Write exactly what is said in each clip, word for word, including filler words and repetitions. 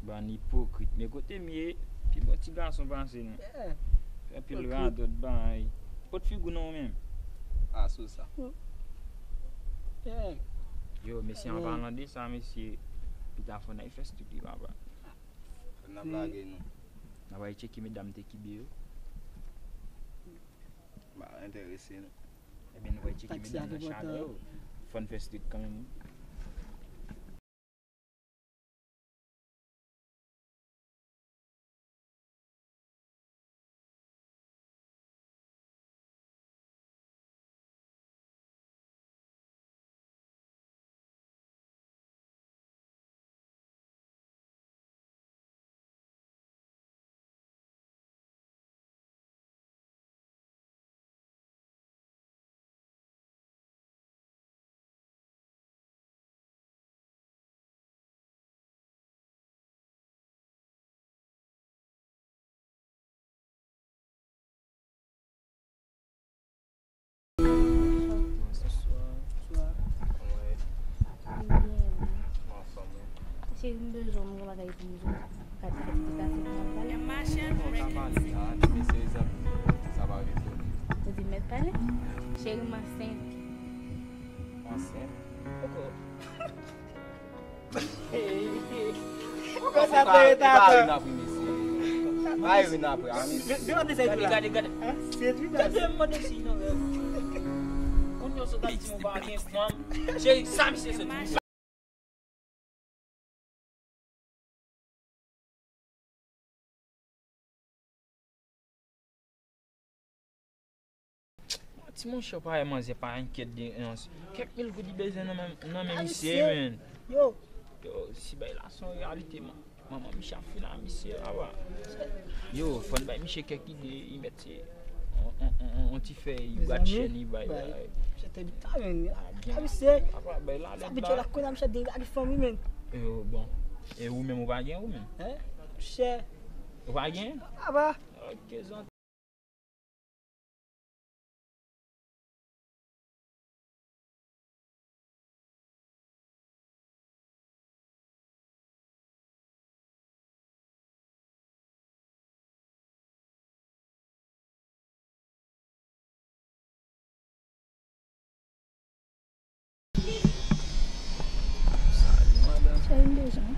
Bann ipokrit. Men kote m ye, pi bon ti gason pase nou. Fè pil radòt bay. Kot figi w nan ou menm? A, sou sa. Yo, mesye, an palan de sa, mesye, pita fò n al fè stupid, papa. N ap lage nou. N ap al tcheke medam te kibe yo. M pa enterese nou. Ebyen, nou al tcheke medam nan chale yo. Fò n fè stupid kanmenm. Cheri, m bezwen w, m gen bagay pou m di w. Gade, gade, gade, gade, gade. Bon, sa pale la, ti mesye, sa, sa pa vin pou li. Ou di mèt pale? Cheri, m ansent. Ansent? Poko. Poko sa te rete ankò. Pa vin apre, mesye. Pa vin apre, a, mesye. Gade, gade, gade. Gade, m mande si nan rèv. Kounye a, sot ap di m ou pa gen fanm. Cheri, sa misye sot di. Ti monchè, pa wè manzè pa enkyèt de anyen. Kèk mil goud li bezwen nan men, nan men misye, men. Yo. Yo, si bay la se yon reyalite, man. Manman misye ap fin a misye la, wa. Yo, fò n bay misye kèk ide, li mèt se on, on, on, on, on ti fè, li brat chèn, li bay, bay. Misye te bita, men. A, misye. Papa, bay la, sa lèd la. Sa vit la, kounye a misye degade fanmi, men. Yo, bon. E ou menm, ou pa gen, ou menm? Hein? Chè. Ou pa gen? Papa. Ok, zan. Cheri, m bezwen w.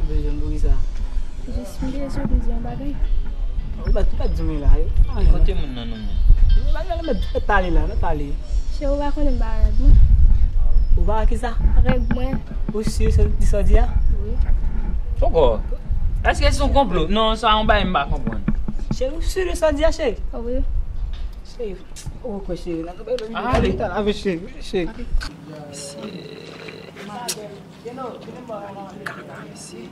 Ou bezwen m pou ki sa? Jis m bezwen w pou di yon bagay. Ou pa, ou pa di mwen la, yo. Kote moun nan non mwen? Mwen pa gen mèt, mèt pale la, mèt pale. Cheri, ou pa konnen m pa règ mwen. Ou pa ki sa? Règ mwen. Ou si se di sa w di a? Wi. Poko. Èske se yon konplo? Non, sa yon bagay m pa konprann. Cheri, ou si de sa w di a, cheri? Wi. Cheri, ou kwè cheri la? Ale. Cheri, cheri. Mesye. Kaka, mesye.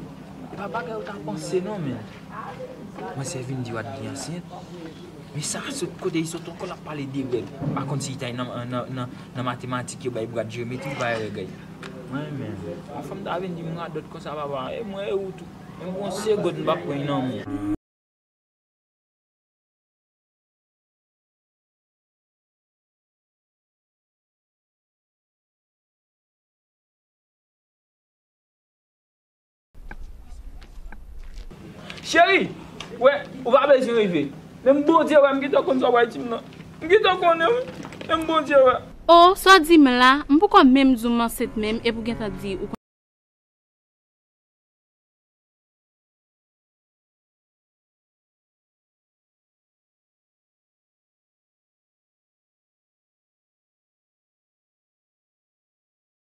E pa bagay ou ta panse non, men. Manzè vin di w a t gen ansent. Men sa sot kote li sot ankò, l ap pale de règ. Pa konn si li ta nan, nan, nan, nan matematik yo bay brat jewomètri bay règ. Mwen, men. Yon fanm ta vin di m radòt konsa, papa. E mwen, e ou tou. Menm pou yon segonn, m p ap pran nan men. Cheri, wè, ou pa bezwen rive. Menm Bondye wè, m gentan konn sa w pral di m nan. M gentan konnen, wi. Menm Bondye wè. O, sa w di m la, m poko menm di w m ansent menm, epi w gentan di ou